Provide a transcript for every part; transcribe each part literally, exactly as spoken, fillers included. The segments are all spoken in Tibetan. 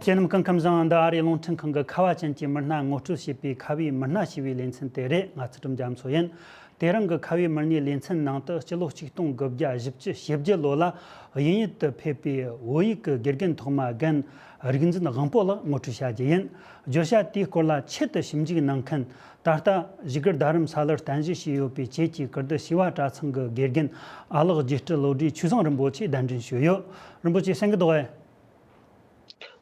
དེ་རྣམས་སྐུ་ཁམས་བཟང་། འདི་ཨ་རིའི་རླུང་འཕྲིན་ཁང་གི་ཁ་བ་ཅན་གྱི་མི་སྣ་ངོ་སྤྲོད་བྱེད་པའི་ཁ་བའི་མི་སྣ་ཞེས་པའི་ལེ་ཚན་དེ་རེད། ང་ཚུལ་ཁྲིམས་རྒྱ་མཚོ་ཡིན། དེ་རིང་གི་ཁ་བའི་མི་སྣའི་ལེ་ཚན་ནང་དུ་སྤྱི་ལོ་ཆིག་སྟོང་དགུ་བརྒྱ་བཞི་བཅུ་ཞེ་བརྒྱད་ལོ་ལ་དབྱིན་ཡུལ་དུ་ཕེབས་པའི་བོད་ཡིག་གི་དགེ་རྒན་ཐོག་མ་རྒན་རིག་འཛིན་དབང་པོ་ལགས་ངོ་སྤྲོད་བྱ་རྒྱུ་ཡིན། བརྗོད་བྱ་དེའི་སྐོར་ལ་ཆེད་དུ་ཞིབ་འཇུག་གནང་མཁན། ད་ལྟ་བཞུགས་སྒར་རྡ་རམ་ས་ལར་རྟེན་གཞི་བྱས་ཡོད་པའི་བཅས་ཀྱི་ཀིརྟི་བྱེས་པ་གྲྭ་ཚང་གི་དགེ་རྒན་ཨ་ལགས་རྒྱལ་སྲས་བློ་གྲོས་ཆོས་བཟང་རིན་པོ་ཆེ་གདན་འདྲེན་ཞུས་ཡོད། རིན་པོ་ཆེ་གསན་གྱི་འདུག་གས།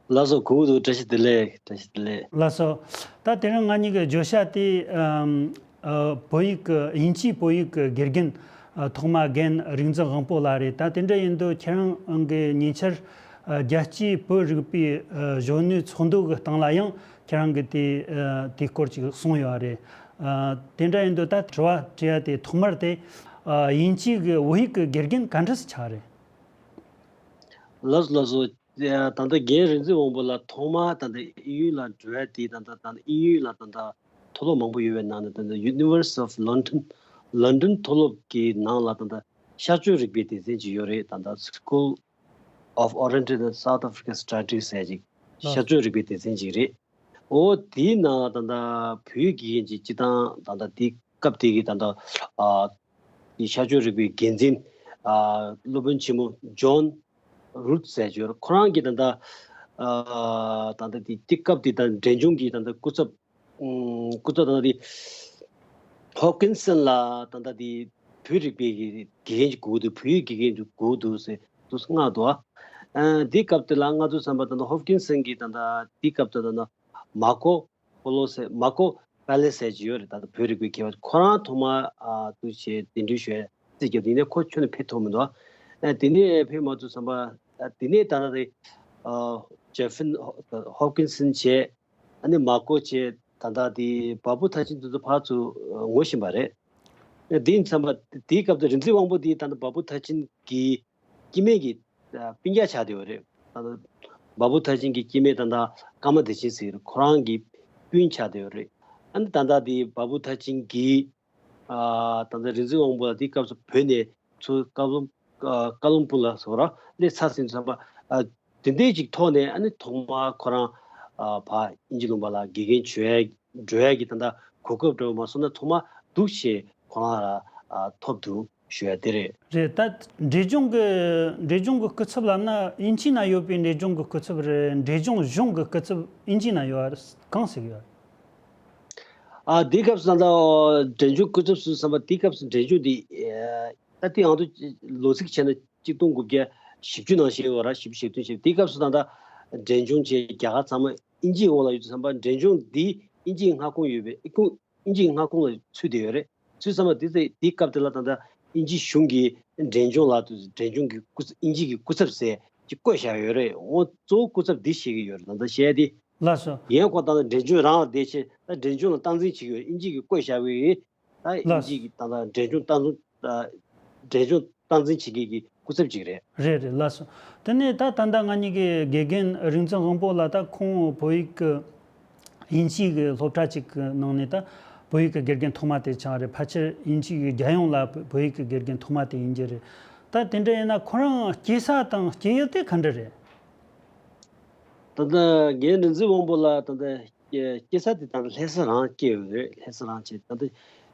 ལགས་སོ། གོ་གི་འདུག། བཀྲ་ཤིས་བདེ་ལེགས། བཀྲ་ཤིས་བདེ་ལེགས། ལགས་སོ། ད་དེ་རིང་ང་གཉིས་ཀྱི་བརྗོད་བྱ་དེ་ཨམ། ཨ། བོད་ཡིག་གི་དབྱིན་ཇིའི་བོད་ཡིག་གི་དགེ་རྒན་ཨ། ཐོག་མ་རྒན་རིག་འཛིན་དབང་པོ་ལགས་རེད། ད་དེ་འདྲ་ཡིན་དུས་ཁྱེད་རང་གི་ཉེ་ཆར་ཨ། རྒྱལ་སྤྱིའི་བོད་རིག་པའི་ཨ། གཞོན་ནུའི་ཚོགས་འདུ་གི་སྟེང་ལ་ཡང་ཁྱེད་རང་གིས་དེ་ཨ། དེའི་སྐོར་ཅིག་གསུངས་ཡོད་རེད། ཨ། དེ་འདྲ་ཡིན་དུས་ད་དྲི་བ་དྲི་ཡ་དེ་ཐོག་མར་དེ་ཨ། དབྱིན་ཇི་གི་བོད་ཡིག་གི་དགེ་རྒན་ག་འདྲ་སེ་ཆགས་རེད། ལགས་སོ། ལགས་སོ། ད་ལྟ་རྒན་རིག་འཛིན་དབང་པོ་ལགས་ཐོག་མར་ད་ལྟ་དབྱིན་ཡུལ་ལ་འགྲོ་ཡ་དེ། ད་ལྟ་ད་ལྟ་དབྱིན་ཡུལ་ལ་ད་ལྟ་མཐོ་སློབ་མང་པོ་ཡོད་པའི་ནང་ནས་ད་ལྟ་University of London། ལོན་ཌོན་མཐོ་སློབ་ཀྱི་ནང་ལ་ད་ལྟ་ཤར་ཕྱོགས་རིག་པའི་སྡེ་ཚན་ཅིག་ཡོད་རེད། ད་ལྟ་School of Oriental and South African Studies ཟེར་ཅིག། ཨ། ཤར་ཕྱོགས་རིག་པའི་སྡེ་ཚན་ཅིག་རེད། འོ་དེའི་ནང་ལ་ད་ལྟ་བོད་ཡིག་དགེ་རྒན་ཅིག་སྤྱིར་བཏང་ད་ལྟ་དེའི་སྐབས་དེ་གི་ད་ལྟ་ཨ། དེ་ཤར་ཕྱོགས་རིག་པའི་འགན་འཛིན་ཨ། སློབ་དཔོན་ཆེན་མོ་ཇོན་རུད་ཟེར་གྱི་ཡོད་རེད། ཁོ་རང་གིས་ད་ལྟ་ཨ། ད་ལྟ་དེ་དེ་སྐབས་དེ་ད་འབྲས་ལྗོངས་ཀྱི་ད་ལྟ་སྐུ་ཚབ་ཨུམ། སྐུ་ཚབ་ད་ལྟ་དེ་ཧོབ་ཀིན་སན་ལ་ད་ལྟ་དེ་བོད་རིག་པའི་དགེ་རྒན་ཅིག་དགོས་འདུག། བོད་ཡིག་དགེ་རྒན་ཅིག་དགོས་འདུག་ཟེར་དུ་མངགས་འདུག། ཨ། དེ་སྐབས་དེ་ལ་ང་ཚོ་བསམ་པ་ད་ལྟ་ཧོབ་ཀིན་སན་གྱིས་ད་ལྟ་དེ་སྐབས་དེ་ད་ལྟ་མར་ཀོ་པོ་ལོ་ཟེར། མར་ཀོ་པེ་ལེ་ཟེར་གྱི་ཡོད་རེད། ད་ལྟ་བོད་རིག་པའི་སྐྱེས་པ་ཁོ་རང་ཐོག་མ་ཨ། དུ་བྱས་གདན་འདྲེན་ཞུ་ཡ་རྩིས་རྒྱབ། དེ་ནས་ཁོ་ཁྱོན་ནས་ཕེབས་ཐུབ་མི་འདུག། ཨ། དེ་ནས་ཕེབས་མ་ཐུབ་བསམ་པ། ཨ། དེ་ནས་ད་ལྟ་དེ་ཨ། ཇེ་ཕིན་ཧོབ་ཀིན་སན་བྱས། ཨ་ནི་མར་ཀོ་བྱས། ད་ལྟ་དེ་བ་སྤུ་ཐར་ཆེན་དེ་ཚོ་ཕར་ཚུར་ངོ་ཤེས་པ་རེད། དེ་ཡིན་བསམ་པ། དེའི་སྐབས་དེ་རིག་འཛིན་དབང་པོ་དེ་ད་ལྟ་བ་སྤུ་ཐར་ཆེན་གྱི་སྐྱེ་དམན་གྱི་ཨ། སྤུན་ཀྱག་ཆགས་བསྡད་ཡོད་རེད། ད་ལྟ་བ་སྤུ་ཐར་ཆེན་གྱི་སྐྱེ་དམན་ད་ལྟ་ཀརྨ་བདེ་ཆེན་ཟེར་ཁོ་རང་གི་སྤུན་ཆགས་བསྡད་ཡོད་རེད། ཨ་ནི་ད་ལྟ་དེ་བ་སྤུ་ཐར་ཆེན་གྱི་ཨ། ད་ལྟ་རིག་འཛིན་དབང་པོ་ལགས་དེའི་སྐབས་སུ་བོད་ནས་ཚུར་ཀ་ལོམ་ཨ། ཀ་ལོམ་པུར་ལ་སོགས་ར་སླེབས་ཚར་ཟིན་བསམ་པ། ཨ། དེ་འདྲས་ཅིག་ཐོག་ནས་ཨ་ནི་ཐོག་མར་ཁོ་རང་ཨ། ཕར་དབྱིན་ཇི་ལུང་པ་ལ་དགེ་རྒན་བྱེད་འགྲོ་ཡ་གི་ད་ལྟ་གོ་སྐབས་འདྲ་བོ་མ་སོང་ན་ཐོག་མར་འདུག་ཞེས་ཁོ་རང་ལ་ཨ། ཐོབ་འདུག་ཞུ་ཡ་དེ་རེད། རེད། ད་འབྲས་ལྗོངས་ཀྱི་འབྲས་ལྗོངས་ཀྱི་སྐུ་ཚབ་ལབ་ན་དབྱིན་ཇི་ན་ཡོད་པའི་འབྲས་ལྗོངས་ཀྱི་སྐུ་ཚབ་རེད། འབྲས་ལྗོངས་གཞུང་གི་སྐུ་ཚབ་དབྱིན་ཇི་ན་ཡོད་པ་གང་ཟེར་གི་ཡོད། ཨ། དེའི་སྐབས་སུ་ད་ལྟ་འབྲས་ལྗོངས་སྐུ་ཚབ་སུ་བསམ་པ། དེའི་སྐབས་སུ་འབྲས་ལྗོངས་འདི་ཨ། ད་དེ་ཡང་དུ་ལོ་ཚིགས་བྱས་ན་གཅིག་སྟོང་དགུ་བརྒྱ་བཞི་བཅུ་ནང་བཞིན་ཡོད་ར། བཞི་བཅུ་ཞེ་བདུན་བྱས། དེའི་སྐབས་སུ་ད་ལྟ་འབྲས་ལྗོངས་བྱས་རྒྱ་གར་ཚང་མ་དབྱིན་ཇིའི་འོག་ལ་ཡོད་དུས་བསམ་པ། འབྲས་ལྗོངས་འདི་དབྱིན་ཇིའི་མངའ་ཁོངས་ཡོད་པའི་ཁོངས། དབྱིན་ཇིའི་མངའ་ཁོངས་ལ་ཚུད་བསྡད་ཡོད་རེད། ཚུད་བསམ་པ། དེ་ཚེ་དེའི་སྐབས་དེ་ལ་ད་ལྟ་དབྱིན་ཇི་གཞུང་གིས་འབྲས་ལྗོངས་ལ་དུ་འབྲས་ལྗོངས་ཀྱི་སྐུ་ཚབ། དབྱིན་ཇི་གི་སྐུ་ཚབ་ཟེར་ཅིག་བསྐོས་བཞག་ཡོད་རེད། འོ་གཙོ་བོ་སྐུ་ཚབ་འདི་བཤད་ཀྱི་ཡོད་རེད། ད་ལྟ་བཤད་དེ། ལགས་སོ། ཡང་ཁོ་ད་ལྟ་འབྲས་ལྗོངས་རང་ལ་བསྡད་བྱས། ད་འབྲས་ལྗོངས་ལ་སྟངས་འཛིན་བྱེད་ཀྱི་ཡོད། དབྱིན་ཇི་གིས་བསྐོས་བཞག་པའི་ད་དབྱིན་ལགས་སོ། ཇི་གི་ད་ལྟ་འབྲས་ལྗོངས་སྟངས་འཛིན། ཨ། འབྲས་ལྗོངས་སྟངས་འཛིན་བྱེད་མཁན་གྱི་སྐུ་ཚབ་ཅིག་རེད། རེད་རེད། ལགས་སོ། དེ་ནས་ད་ད་ལྟ་ང་གཉིས་ཀྱི་དགེ་རྒན་རིག་འཛིན་དབང་པོ་ལགས་ད་ཁོང་བོད་ཡིག་གི་དབྱིན་ཇིའི་གི་སློབ་གྲྭ་ཅིག་གི་ནང་ནས་ད་བོད་ཡིག་གི་དགེ་རྒན་ཐོག་མ་དེ་ཆགས་རེད། ཕལ་ཆེར་དབྱིན་ཇི་གི་རྒྱལ་ཡོངས་ལ་བོད་ཡིག་གི་དགེ་རྒན་ཐོག་མ་དེ་ཡིན་རྒྱུ་རེད། ད་དེ་འདྲ་ཡིན་ན་ཁོ་རང་སྐྱེས་ས་དང་སྐྱེས་ཡུལ་དེ་ག་འདྲ་རེད། ད་ལྟ་རྒན་རིག་འཛིན་དབང་པོ་ལགས་ད་ལྟ་སྐྱེ་སྐྱེས་ས་དེ་ད་ལྟ་ལྷ་ས་རང་སྐྱེས་ཡོད་རེད། ལྷ་ས་རང་བྱས། ད་ལྟ་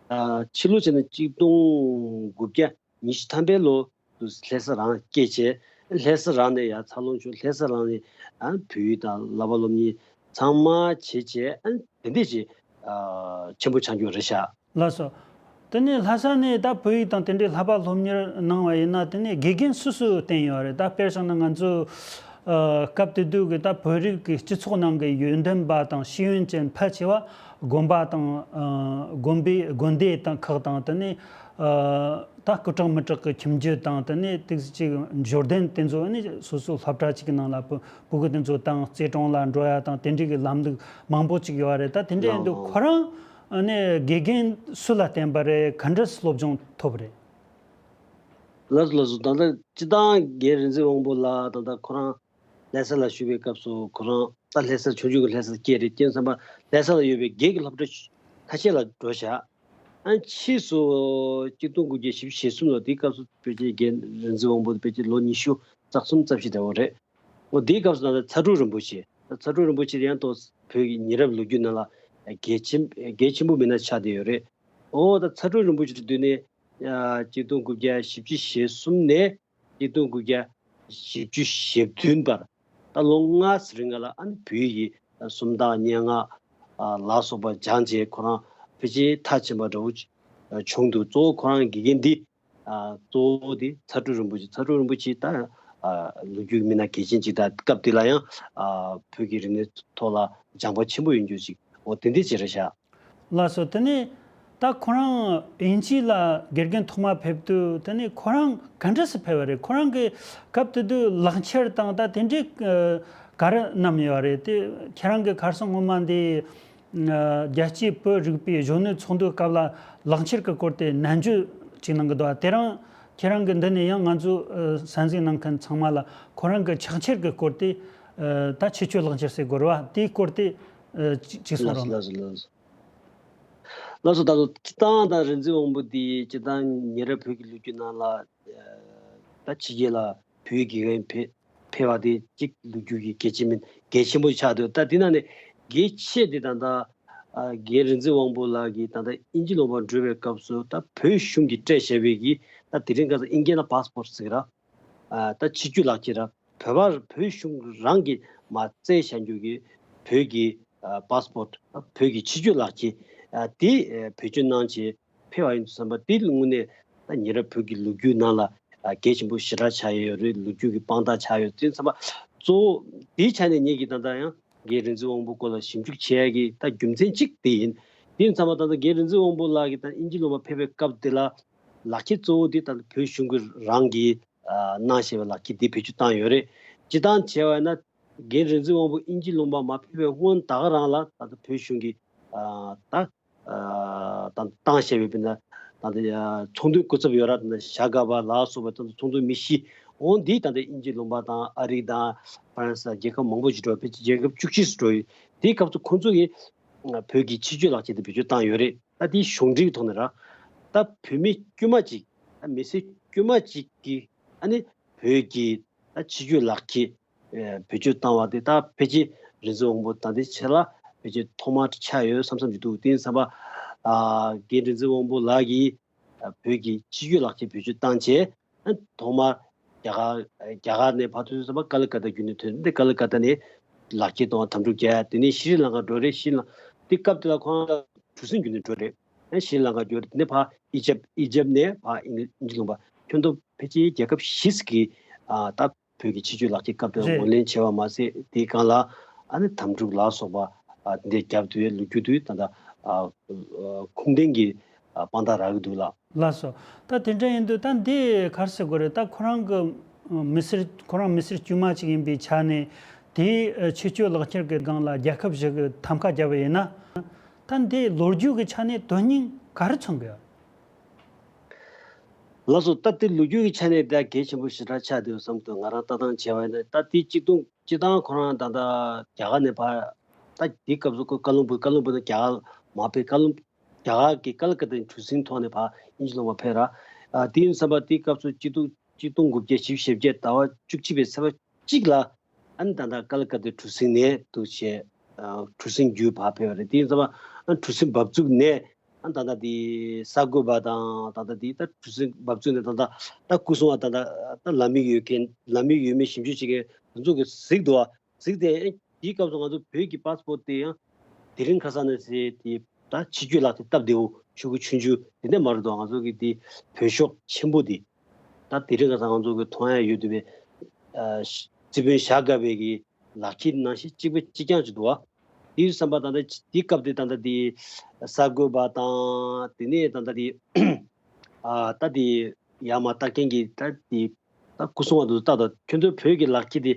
ཨ། ཕྱི་ལོ་བྱས་ན་གཅིག་སྟོང་དགུ་བརྒྱ་ཉི་ཤུ་ཐམ་པའི་ལོ་དུ་ལྷ་ས་རང་སྐྱེས་བྱས། ལྷ་ས་རང་ནས་ཡར་འཚར་ལོངས་བྱུང་། ལྷ་ས་རང་ནས་ཨ། བོད་ཡིག་དང་བསླབ་པ་སློབ་གཉེར་ཚང་མ་བྱས་བྱས། ཨ། དེ་འདྲས་ཅིག་ཨ། ཆེན་པོ་ཆགས་རྒྱུ་རེད་ཤག། ལགས་སོ། དེ་ནས་ལྷ་ས་ནས་ད་བོད་ཡིག་དང་དེ་འདྲའི་བསླབ་པ་སློབ་གཉེར་གནང་བ་ཡིན་ན། དེ་ནས་དགེ་རྒན་སུ་སུ་བསྟེན་ཡོད་རེད། ད་དཔེར་བཞག་ན་ང་ཚོ་ཨ། སྐབས་དེ་དུས་ཀྱི་ད་བོད་རིགས་ཀྱི་སྤྱི་ཚོགས་ནང་གི་ཡོན་ཏན་པ་དང་ཤེས་ཡོན་ཅན་ཕལ་ཆེ་བ་དགོན་པ་དང་ཨ། དགོན་པའི་དགོན་སྡེ་དང་ཁག་དང་། དེ་ནས་ཨ། ད་སྐུ་དྲག་མི་དྲག་གི་ཁྱིམ་རྒྱུད་དང་། དེ་ནས་ཏིག་ཙི་ཅིག་འབྱོར་ལྡན་དེ་ཚོ་ནི་སོ་སོའི་སློབ་གྲྭ་གཅིག་གི་ནང་ལ་ཕྲུ་གུ་དེ་ཚོ་བཏང་། རྩེད་གྲོང་ལ་འགྲོ་ཡ་དང་དེ་འདྲའི་གི་ལམ་ལུགས་མང་པོ་ཅིག་ཡོད་རེད། ད་དེ་འདྲ་ཡིན་དུས་ལགས། ཁོ་རང་ནས་དགེ་རྒན་སུ་ལ་བསྟེན་པ་རེད། ག་འདྲ་སློབ་སྦྱོང་ཐོབ་རེད། ལགས་སོ། ལགས་སོ། ད་ལྟ་སྤྱིར་བཏང་རྒན་རིག་འཛིན་དབང་པོ་ལགས་ད་ལྟ་ཁོ་རང་ལྷ་ས་ལ་བཞུགས་པའི་སྐབས་སུ། ཁོ་རང་ད་ལྷ་ས་ཆུང་ཆུང་གི་ལྷ་ས་སྐྱེས་རེད། རྐྱེན་བསམ་པ་ལྷ་ས་ལ་ཡོད་པའི་སྒེར་གྱི་སློབ་གྲྭ་ཁ་ཤས་ལ་འགྲོ་བཞག། ཨ། ཕྱིས་སུ་གཅིག་སྟོང་དགུ་བརྒྱ་བཞི་བཅུ་ཞེ་གསུམ་ལོ་དེའི་སྐབས་སུ་ཕལ་ཆེར་རྒན་རིག་འཛིན་དབང་པོ་ཕལ་ཆེར་ལོ་ཉི་ཤུ་རྩ་གསུམ་རྩ་བཞི་འདྲ་བོ་རེད། འོ་དེའི་སྐབས་སུ་ད་ལྟ་ཚ་དྲུག་རིན་པོ་ཆེ། ཚ་ཁྲོ་རིན་པོ་ཆེ་ཡང་ཏོག་བོད་ཀྱི་ཉེ་རབས་ལོ་རྒྱུས་ནང་ལ་གལ་ཆེན་གལ་ཆེན་པོ་མི་སྣ་ཆགས་བསྡད་ཡོད་རེད། འོ་ད་ཚ་ཁྲོ་རིན་པོ་ཆེ་དུས་ནས་ཨ་གཅིག་སྟོང་དགུ་བརྒྱ་བཞི་བཅུ་ཞེ་གསུམ་ནས་གཅིག་སྟོང་དགུ་བརྒྱ་བཞི་བཅུ་ཞེ་བདུན་བར་ད་ལོ་ལྔ་ཙམ་རིང་ལ་ཨ་ནི་བོད་ཀྱི་སུམ་རྟགས་སྙན་ངག་ཨ་ལ་སོགས་པ་སྦྱངས་རྗེས་ཁོ་རང་ཕལ་ཆེར་མཐར་ཕྱིན་པ་འདྲ་བོ་བྱུང་འདུག་གཙོ་བོ་ཁོ་རང་དགེ་རྒན་འདི་ཨ་གཙོ་བོ་དེ་ཚ་ཁྲོ་རིན་པོ་ཆེ། ཚ་ཁྲོ་རིན་པོ་ཆེ་ད་ཨ་ལོ་རྒྱུས་ཀྱི་མི་སྣ་གལ་ཆེན་ཅིག་དང་སྐབས་དེ་ལ་ཡང་ཨ་བོད་ཀྱི་རིག་གནས་ཐོག་ལ་སྦྱངས་པ་ཆེན་པོ་ཡོད་རྒྱུ་ཅིག་འོ་དེ་འདྲ་ཅིག་རེད་ཤག་ལགས་སོ། དེ་ནས་ད་ཁོ་རང་དབྱིན་ཇི་ལ་དགེ་རྒན་ཐོག་མ་ཕེབས་དུས་དེ་ནས་ཁོ་རང་ག་འདྲ་སེ་ཕེབས་པ་རེད། ཁོ་རང་གི་སྐབས་དེ་དུས་ལག་འཁྱེར་དང་ད་དེ་འདྲའི་ག་རེ་བསྣམས་ཡོད་རེད། དེ་ཁྱེད་རང་གི་ཁ་སང་སྔོན་མ་འདི་རྒྱལ་སྤྱིའི་བོད་རིག་པའི་གཞོན་ནུའི་ཚོགས་འདུའི་སྐབས་ལ་ལག་འཁྱེར་གྱི་སྐོར་དེ་ནན་བརྗོད་ཅིག་གནང་གི་འདུག་དེ་རིང་ཁྱེད་རང་གི་འདི་ནས་ཡང་ང་ཚོ་ཨ་གསན་གཟིགས་གནང་མཁན་ཚང་མ་ལ་ཁོ་རང་གི་ཕྱག་འཁྱེར་གྱི་སྐོར་དེ་ཨ་ད་ཆེད་སྤྱོད་ལག་འཁྱེར་ཟེར་དགོས་རེད་བ། དེའི་སྐོར་དེ་ཨ་ཅིག་ཅིག་གསུང་རོགས་གནང་། ལགས་སོ། ལགས་སོ། ལགས་སོ། ད་ལོ་སྤྱི་བཏང་དང་རིག་འཛིན་དབང་པོ་འདི་སྤྱི་བཏང་ཉེ་རབས་བོད་ཀྱི་ལོ་རྒྱུས་ནང་ལ་ད་ཕྱི་རྒྱལ་ལ་བོད་ཀྱི་དགེ་རྒན་ཕེབས་ཕེབས་པ་དེ་གཅིག་ལོ་རྒྱུས་ཀྱི་གལ་ཆེ་མིན་གལ་ཆེན་པོ་ཆགས་འདུག་ད་དེ་ནང་ནས་གལ་ཆེ་དེ་ད་ལྟ་ཨ་རྒན་རིག་འཛིན་དབང་པོ་ལགས་ཀྱིས་ད་ལྟ་དབྱིན་ཇི་ལུང་པར་འགྲོ་བའི་སྐབས་སུ་ད་བོད་གཞུང་གིས་སྤྲད་བཞག་པའི་གི་ད་དེ་རིང་ཁ་སང་དབྱིན་སྐད་ནང་པཱ་སི་པོར་ཟེར་གི་ར། ཨ་ད་ཕྱི་སྐྱོད་ལག་འཁྱེར་ར། བོད་པ་བོད་གཞུང་རང་གིས་མར་བསྩལ་བཞག་རྒྱུ་གི་བོད་ཀྱི་ཨ་པཱ་སི་པོར། བོད་ཀྱི་ཕྱི་སྐྱོད་ལག་འཁྱེར་ཨ་དེ་ཨ་བེད་སྤྱོད་གནང་བྱས་ཕེབས་པ་ཡིན་དུས་ཙམ་པ་དེ་དངོས་གནས་ད་ཉེ་རབས་བོད་ཀྱི་ལོ་རྒྱུས་ནང་ལ་ཨ་གལ་ཆེན་པོ་ཞེ་དྲག་ཆགས་ཡོད་རེད། ལོ་རྒྱུས་ཀྱི་དཔང་རྟགས་ཆགས་ཡོད་དུས་ཙམ་པ་གཙོ་བོ་དེའི་ཆ་ནས་ངེད་ཀྱིས་ད་ལྟ་ཡང་རྒན་རིག་འཛིན་དབང་པོ་སྐོར་ལ་ཞིབ་འཇུག་བྱེད་ཡ་གི་ད་རྒྱུ་མཚན་གཅིག་དེ་ཡིན། དེ་ཡིན་ཙམ་པ་ད་ལྟ་རྒན་རིག་འཛིན་དབང་པོ་ལགས་ཀྱིས་ད་དབྱིན་ཇི་ལུང་པར་ཕེབས་པའི་སྐབས་དེ་ལ་ལག་འཁྱེར་གཙོ་བོ་དེ་ད་ལྟ་བོད་གཞུང་གི་རང་གི་ཨ་གནང་བཞག་པའི་ལག་འཁྱེར་འདི་བེད་སྤྱོད་བཏང་ཡོད་རེད། སྤྱིར་བཏང་བྱས་པ་ཡིན་ན་རྒན་རིག་འཛིན་དབང་པོ་དབྱིན་ཇི་ལུང་པར་མ་ཕེབས་པའི་སྔོན་ད་ག་རང་ལ་ད་ལྟ་བོད་གཞུང་གིས་ཨ་ད་ཨ་ད་བཏང་བཞག་པའི་དཔེར་ན་ད་ལྟ་ཡ་ཚོགས་འདུའི་སྐུ་ཚབ་ཡོད་ར། ད་ལྟ་ཞྭ་སྒབ་པ་ལ་སོགས་པ་ད་ལྟ་ཚོགས་འདུ་མི་བཞི་འོང་འདི་ད་ལྟ་དབྱིན་ཇི་ལུང་པ་དང་ཨ་རི་དང་ཧྥ་རན་སི་དང་རྒྱལ་ཁབ་མང་པོ་ཞིག་འགྲོ། ཕལ་ཆེར་རྒྱལ་ཁབ་བཅུ་གཅིག་སུ་འགྲོ་ཡོད། དེའི་སྐབས་སུ་ཁོང་ཚོ་གིས་བོད་ཀྱི་ཕྱི་སྐྱོད་ལག་འཁྱེར་དེ་བེད་སྤྱོད་བཏང་ཡོད་རེད། ད་དེའི་གཞུང་འབྲེལ་གྱི་ཐོག་ནས་ར་ད་བོད་མི་དཀྱུས་མ་གཅིག་ད་མི་སེར་དཀྱུས་མ་གཅིག་གིས་ཨ་ནི་བོད་ཀྱི་ད་ཕྱི་སྐྱོད་ལག་འཁྱེར་ཨེ་བེད་སྤྱོད་བཏང་བ་དེ་ད་ཕལ་ཆེར་རིག་འཛིན་དབང་པོ་ད་ལྟའི་ཆེད་ལ་ཕལ་ཆེར་ཐོག་མ་ཆགས་ཡོད་བསམ་བསམ་གྱི་འདུག་དེ་ཡིན་ཙམ་པ་ཨ་རྒན་རིག་འཛིན་དབང་པོ་ལགས་ཀྱིས་ཨ་བོད་ཀྱི་ཕྱི་སྐྱོད་ལག་འཁྱེར་བེད་སྤྱོད་བཏང་རྗེས་ཨ་ཐོག་མར་རྒྱ་གར་རྒྱ་གར་ནས་ཕར་ཐོན་ཙམ་པ་ཀ་ལི་ཀ་ཏ་བརྒྱུད་ནས་ཐོན། འདི་ཀ་ལི་ཀ་ཏ་ནས་ལག་འཁྱེར་གཏོང་བ་དམ་ཕྲུག་བརྒྱབ། དེ་ནས་ཤྲི་ལང་ཀ་འགྲོ་རེད། ཤྲི་ལང་དེ་སྐབས་དེ་ལ་ཁོང་གྲུ་གཟིངས་བརྒྱུད་ནས་འགྲོ་རེད། ཨ་ཤྲི་ལང་ཀ་འགྲོ་རེད། དེ་ནས་ཕར་ཨི་ཇེབ་ཨི་ཇེབ་ནས་ཕར་དབྱིན་ཇི་ལུང་པ་ཁྱོན་བསྡོམས་ཕལ་ཆེར་རྒྱལ་ཁབ་བཞི་ཙམ་གྱིས་ཨ་ད་བོད་ཀྱི་ཕྱི་སྐྱོད་ལག་འཁྱེར་སྐབས་དེར་རེད། ངོས་ལེན་བྱས་པ་མ་ཟད་དེའི་སྒང་ལ་ཨ་ནི་དམ་ཕྲུག་ལ་སོགས་པ་ཨ་དེ་འདྲའི་བརྒྱབ་འདུག་པའི་ལོ་རྒྱུས་དེ་ད་ལྟ་ཨ་ཨ་ཁུངས་ལྡན་གྱི་ཨ་དཔང་རྟགས་རག་གི་འདུག་ལགས། ལགས་སོ། ད་དེ་འདྲ་ཡིན་དུས་ད་འདི་ག་རེ་ཟེར་དགོས་རེད། ད་ཁོ་རང་གི་མི་སེར་ཁོ་རང་མི་སེར་དཀྱུས་མ་ཅིག་ཡིན་པའི་ཆ་ནས་དེའི་ཕྱི་སྐྱོད་ལག་འཁྱེར་གྱི་སྒང་ལ་རྒྱལ་ཁབ་བཞི་གི་ཐམ་ཀ་བརྒྱབ་པ་ཡིན་ན། ད་འདི་ལོ་རྒྱུས་ཀྱི་ཆ་ནས་དོན་སྙིང་ག་རེ་མཚོན་གི་ཡོད། ལགས་སོ། ད་དེ་ལོ་རྒྱུས་ཀྱི་ཆ་ནས་ད་གལ་ཆེན་པོ་ཞེ་དྲག་ཆགས་འདུག་བསམ་འདུག་ང་རང་ལྟ་སྟངས་བྱས་པ་ཡིན་ན་ད་དེ་གཅིག་སྟོང་སྤྱིར་བཏང་ཁོ་རང་ད་ལྟ་རྒྱ་གར་ནས་ཕར་ད་དེའི་སྐབས་སུ་ཁོ་ཀ་ལོན་སྦུག་ཀ་ལོན་སྦུག་ནས་རྒྱ་གར་མ་ཕེབས། ཀ་ལོན་རྒྱ་གར་གྱི་ཀ་ལི་ཀ་ཏ་ནས་གྲུ་གཟིངས་ཐོག་ནས་ཕར་དབྱིན་ཇི་ལུང་པ་ཕེབས་ར། ཨ་དེ་ཡིན་བསམ་པ་དེའི་སྐབས་སུ་གཅིག་སྟོང་གཅིག་སྟོང་དགུ་བརྒྱ་བཞི་བཅུ་ཞེ་བརྒྱད་ཟླ་བ་བཅུ་གཅིག་པའི་ཚེས་པ་གཅིག་ལ་ཨ་ནི་ད་ལྟ་ཀ་ལི་ཀ་ཏའི་གྲུ་གཟིངས་ནས་འདུག་བྱས་ཨ་གྲུ་གཟིངས་བརྒྱུད་ཕར་ཕེབས་པ་རེད། དེ་ཡིན་ཙང་ཨ་གྲུ་གཟིངས་འབབ་ཚུགས་ནས་ཨ་ད་ལྟ་དེ་གསར་འགོད་པ་དང་ད་ལྟ་དེ་ད་གྲུ་གཟིངས་འབབ་ཚུགས་ནས་ད་ལྟ་ད་སྐུ་སྲུང་བ་ད་ལྟ་ད་ལམ་ཡིག་ཡོད་མཁན་ལམ་ཡིག་ཡོད་མེད་ཞིབ་འཇུག་བྱེད་མཁན་དེ་ཚོ་གིས་གཟིགས་འདུག་ཨ། གཟིགས་ཏེ་དེའི་སྐབས་སུ་ང་ཚོ་བོད་ཀྱི་པཱ་སི་པོར་ཊི་དེ་ཡང་དེ་རིང་ཁ་སང་ནས་ཟེར་དེ་ད་ཕྱི་སྐྱོད་ལག་དེ་སྟབས་བདེ་བོ་ཤོག་གུ་ཆུང་ཆུང་དེ་འདྲ་མ་རེད་འདུག་ང་ཚོ་གི་དེ་བོད་ཤོག་ཆེན་པོ་དེ། ད་དེ་རིང་ཁ་སང་ང་ཚོ་གི་མཐོང་ཡ་ཡོད་འདུག་པའི་ཨ་རྩིས་དཔོན་ཞྭ་སྒབ་པའི་གི་ལག་འཁྱེར་ནང་བཞིན་གཅིག་པ་གཅིག་རྐྱང་ཅིག་འདུག་བ། དེའི་བསམ་པ་ད་ལྟ་དེའི་སྐབས་དེ་ད་ལྟ་དེ་གསར་འགོད་པ་དང་དེ་ནས་ད་ལྟ་དེ་ཨ་ད་དེ་ཡར་མར་ལྟ་མཁན་གྱི་ད་དེ་ད་སྐུ་སྲུང་བ་དེ་ཚོ་ལྟ་དང་ཁྱོད་ཚོའི་བོད་ཀྱི་ལག་འཁྱེར་དེ་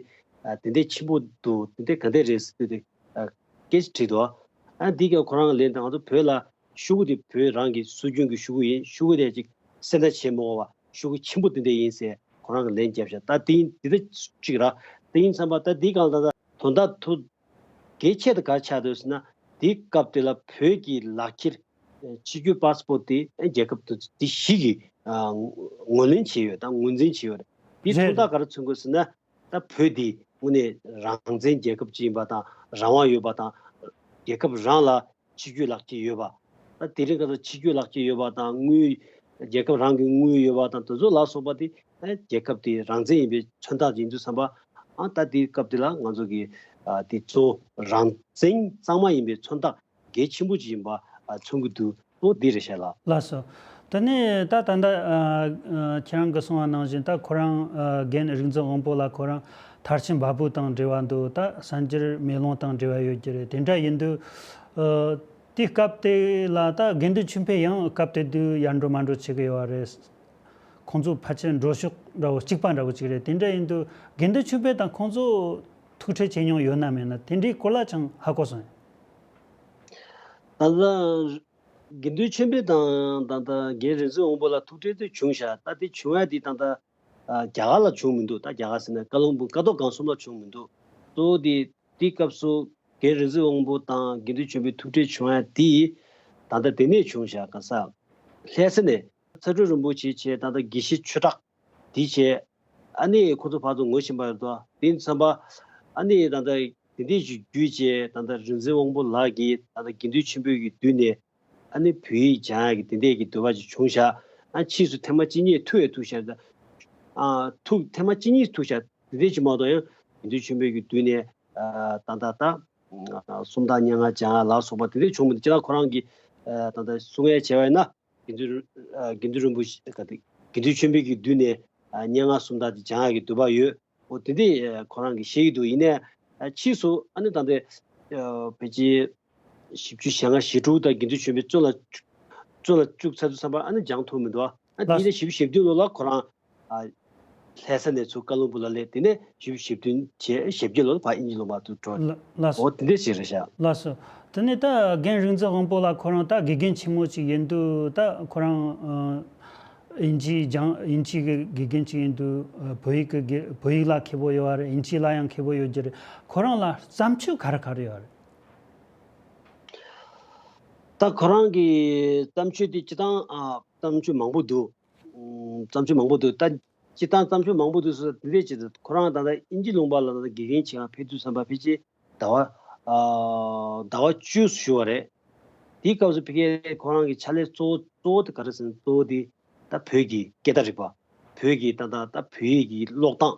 ཨ་དེ་འདྲའི་ཆེན་པོ་འདུག་དེ་འདྲའི་ག་འདྲས་རེད་ཟེར་དུས་དེ་ཨ་སྐད་ཆ་དྲིས་འདུག་ཨ་འདི་ག་ཁོ་རང་ལན་དང་ང་ཚོ་བོད་ལ་ཤོག་གུ་དེ་བོད་རང་གི་སྲོལ་རྒྱུན་གྱི་ཤོག་གུ་ཡིན། ཤོག་གུ་དེ་ཅིག་སེར་སྣ་བྱེད་མི་དགོས་པ་ཤོག་གུ་ཆེན་པོ་དེ་འདྲ་ཡིན་ཟེར་ཁོ་རང་གི་ལན་བརྒྱབ་ཤག་ད་དེ་ཡིན་དེ་ད་ཅིག་ར་དེ་ཡིན་བསམ་པ་ད་འདི་གང་ལ་ད་དོན་དག་ཐུག་གལ་ཆེ་ད་ག་ཆགས་འདུག་ཟེར་ན་དེའི་སྐབས་དེ་ལ་བོད་ཀྱི་ལག་འཁྱེར་ཕྱི་སྐྱོད་པཱ་སི་པོར་ཊི་དེ་རྒྱལ་ཁབ་དེ་བཞི་གིས་ངོས་ལེན་བྱས་ཡོད་དང་ངོས་འཛིན་བྱས་ཡོད་རེད། དེ་རེད། མཚོན་རྟགས་ག་རེ་མཚོན་དགོས་ཟེར་ན་ད་བོད་དེ་ དངོས་གནས་རང་བཙན་རྒྱལ་ཁབ་ཅིག་ཡིན་པ་དང་རང་དབང་ཡོད་པ་དང་། རྒྱལ་ཁབ་རང་ལ་ཕྱི་སྐྱོད་ལག་ཁྱེར་ཡོད་པ། ད་དེ་རིང་ཁ་སང་ཕྱི་སྐྱོད་ལག་ཁྱེར་ཡོད་པ་དང་དངུལ། རྒྱལ་ཁབ་རང་གི་དངུལ་ཡོད་པ་དང་དེ་ཚོ་ལ་སོགས་པ་དེ་ཨ་རྒྱལ་ཁབ་དེ་རང་བཙན་ཡིན་པའི་མཚོན་རྟགས་ཡིན་དུས་ཙམ་པ། ཨ་ད་དེའི་སྐབས་དེ་ལ་ང་ཚོ་གི་ཨ་དེ་གཙོ་བོ་རང་བཙན་གཙང་མ་ཡིན་པའི་མཚོན་རྟགས་གལ་ཆེན་པོ་ཅིག་ཡིན་པ་ཨ་མཚོན་གྱི་འདུག་ཨོ་དེ་རེད་ཤག་ལགས། ལགས་སོ། དེ་ནས་ད་ད་ལྟ་ཨ་ཨ་ཁྱེད་རང་གིས་གསུངས་པ་ནང་བཞིན་ད་ཁོ་རང་ཨ་རྒན་རིག་འཛིན་དབང་པོ་ལགས་ཁོ་རང་མཐར་ཕྱིན་འབའ་བོ་དང་འབྲེལ་བ་འདུག་ད་གསར་འགྱུར་མེ་ལོང་དང་འབྲེལ་བ་ཡོད་ཀྱི་རེད། དེ་འདྲ་ཡིན་དུས་ཨ་དེའི་སྐབས་དེ་ལ་ད་དགེ་འདུན་ཆོས་འཕེལ་ཡང་སྐབས་དེ་དུས་ཡར་འགྲོ་མར་འགྲོ་བྱེད་ཀྱི་ཡོད་རེད། ཁོང་ཚོ་ཕལ་ཆེར་འགྲོ་ཕྱོགས་འདྲ་བོ་གཅིག་པ་འདྲ་བོ་གཅིག་རེད། དེ་འདྲ་ཡིན་དུས་དགེ་འདུན་ཆོས་འཕེལ་དང་ཁོང་ཚོ་ཐུག་འཕྲད་བྱེད་མྱོང་ཡོད་ན་མེད་ན་དེ་འདྲའི་སྐོར་ལ་ཅང་ཧ་གོ་སོང་། ད་ལྟ་དགེ་འདུན་ཆོས་འཕེལ་དང་ད་ལྟ་རྒན་རིག་འཛིན་དབང་པོ་ལགས་ཐུག་འཕྲད་དུས་བྱུང་ཤག་ད་དེ་བྱུང་ཡ་དེ་ད་ལྟ་ཨ་རྒྱ་གར་ལ་བྱུང་མི་འདུག་ད་རྒྱ་གར་ཟེར་ན་ཀ་ལོན་སྦུག་ཀ་ཐོག་སྒང་གསུམ་ལ་བྱུང་མི་འདུག་གཙོ་བོ་དེ་དེའི་སྐབས་སུ་རྒན་རིག་འཛིན་དབང་པོ་དང་དགེ་འདུན་ཆོས་འཕེལ་ཐུག་འཕྲད་བྱུང་ཡ་དེ་ད་ལྟ་དེ་ནས་བྱུང་ཤག་ག་ས་ལྷ་ས་ནས། ཚ་སྒྲོན་རིན་པོ་ཆེ་བྱས་ད་ལྟ་དགེ་བཤེས་ཆོས་གྲགས་དེ་བྱས། ཨ་ནི་ཁོ་ཚོ་ཕར་ཚུར་ངོ་ཤེས་པ་རེད་དོ། དེ་ཙམ་པ་ཨ་ནི་ད་ལྟ་དེ་འདྲས་ཞིག་བརྒྱུད་བྱས་ད་ལྟ་རིག་འཛིན་དབང་པོ་ལགས་ཀྱིས་ད་ལྟ་དགེ་འདུན་ཆོས་འཕེལ་གྱི་མདུན་ནས་ཨ་ནི་བོད་ཡིག་སྦྱང་ཡག་གི་དེ་འདྲས་ཀྱི་འདོད་པ་ཅིག་བྱུང་ཤག་ཨ་ཕྱིས་སུ་ཐེངས་མ་གཅིག་གཉིས་ཐུག་ཡང་ཐུག་ཤག་ཨ་ཐུག་ཐེངས་མ་གཅིག་གཉིས་ཐུག་ཤག་དེ་འདྲས་ཅིག་མ་གཏོགས་ཡང་དགེ་འདུན་ཆོས་འཕེལ་གྱི་མདུན་ནས་ཨ་ད་ལྟ་ད་སུམ་རྟགས་སྙན་ངག་སྦྱང་ཡག་ལ་སོགས་པ་དེ་འདྲས་བྱུང་མི་འདུག་སྤྱིར་བཏང་ཁོ་རང་གིས་ཨ་ད་ལྟ་གསུང་ཡག་བྱས་པ་ཡིན་ན། དགེ་འདུན་ཨ་དགེ་འདུན་རིན་པོ་ཆེ་ག་དེ་དགེ་འདུན་ཆོས་འཕེལ་གྱི་མདུན་ནས་ཨ་སྙན་ངག་སུམ་རྟགས་དེ་སྦྱང་ཡག་གི་འདོད་པ་ཡོད། འོ་དེ་འདྲས་ཨ་ཁོ་རང་གིས་བཤད་ཀྱི་འདུག་ཡིན་ནའི་ཨ་ཕྱིས་སུ་ཨ་ནི་ད་ལྟ་ཨ་ཕལ་ཆེར་བཞི་བཅུ་ཞེ་ལྔ་ཞེ་དྲུག་དང་དགེ་འདུན་ཆོས་འཕེལ་བཙོན་ལ་བཙོན་ལ་བཅུག་ཚར་དུས་ཙམ་པ་ཨ་ནི་སྦྱང་ཐུབ་མི་འདུག་ཨ་དེ་ལགས་ནས་བཞི་བཅུ་ཞེ་བདུན་ལོ་ལ་ཁོ་རང་ཨ་ལྷ་ས་ནས་ཚུར་ཀ་ལོན་སྦུག་ལ་སླེབས། དེ་ནས་བཞི་བཅུ་ཞེ་བདུན་བྱས་ཞེ་བརྒྱད་ལོ་ལ་ཕར་དབྱིན་ཇི་ལུང་པ་དུ་འགྲོ། ལ་ལགས་སོ། འོ་དེ་འདྲས་ཞིག་རེད་ཤག་ལགས་སོ། དེ་ནས་ད་རྒན་རིག་འཛིན་དབང་པོ་ལགས་ཁོ་རང་ད་དགེ་རྒན་ཆེན་མོ་ཅིག་ཡིན་དུས་ད་ཁོ་རང་ཨ་དབྱིན་ཇིའི་སྦྱང་དབྱིན་ཇིའི་གི་དགེ་རྒན་ཅིག་ཡིན་དུས་ཨ་བོད་ཡིག་གི་དགེ་བོད་ཡིག་ལ་མཁས་པོ་ཡོད་རེད། དབྱིན་ཇི་ལ་ཡང་མཁས་པོ་ཡོད་ཀྱི་རེད། ཁོ་རང་ལ་བརྩམས་ཆོས་ག་རེ་ག་རེ་ཡོད་རེད། ད་ཁོ་རང་གི་བརྩམས་ཆོས་དེ་སྤྱིར་བཏང་ཨ་བརྩམས་ཆོས་མང་པོ་འདུག་ཨུམ། བརྩམས་ཆོས་མང་པོ་འདུག་ད་སྤྱིར་བཏང་བརྩམས་ཆོས་མང་པོ་འདུག་ཟེར་དེ་འདྲས་ཅིག་འདུག་ཁོ་རང་ད་ལྟ་དབྱིན་ཇི་ལུང་པ་ལ་ད་ལྟ་དགེ་རྒན་བྱེད་ག་ཕེབས་དུས་ཙམ་པ་ཕལ་ཆེར་ཟླ་བ་ཨ་ཟླ་བ་བཅུ་བཞུགས་པ་རེད། དེའི་སྐབས་སུ་ཕ་གིར་ཁོ་རང་གི་ཕྱག་ལས་གཙོ་བོ་གཙོ་བོ་དེ་ག་རེ་ཟེར་ན་གཙོ་བོ་དེ་ད་བོད་ཀྱི་སྐད་བརྡ་རིག་པ། བོད་ཀྱི་ད་ལྟ་ད་བོད་ཡིག་གི་ཀློག་སྟངས།